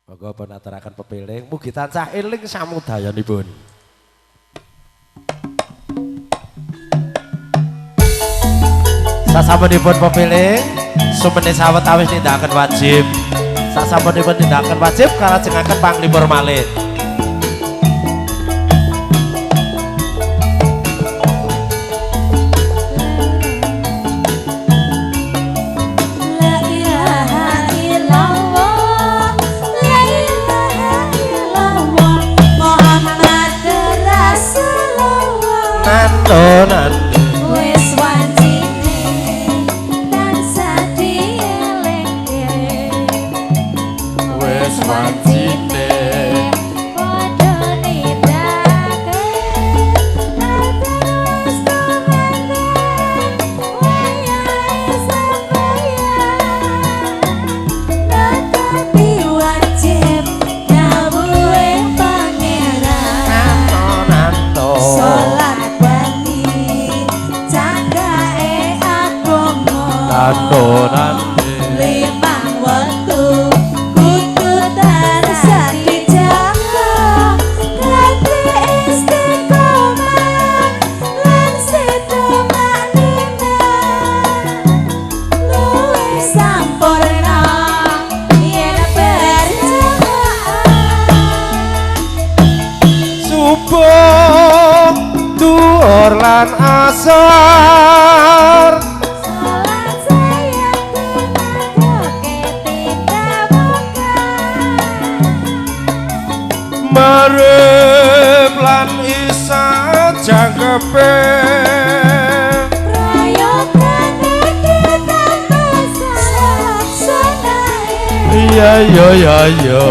Monggo pun aturaken pepiling mugi tansah eling samudayanipun. Sasampunipun pepiling sumene sawetawis nindakaken wajib. Sasampunipun nindakaken wajib kalajengaken panglipur malih. La ilaha illallah, la ilaha illallah, Muhammad Rasulullah. Nando nando Wis wajine tansah dielingke, wis wajine padha nindakake terus kumandang wayahe sembahyang, netepi wajib dawuhe Pangeran. Nando nando Salat wengi cagake agama, nando nando limang wektu kudu tansah dijaga, kanthi istiqomah lan setumakninah, luwih sampurna yen berjamaah. Subuh duhur lan asar Salat sayang tindakoke tindak mungkar, Maghrib lan isya jangkepe prayogane ditambah salat sunahe. Iya iya iya iya.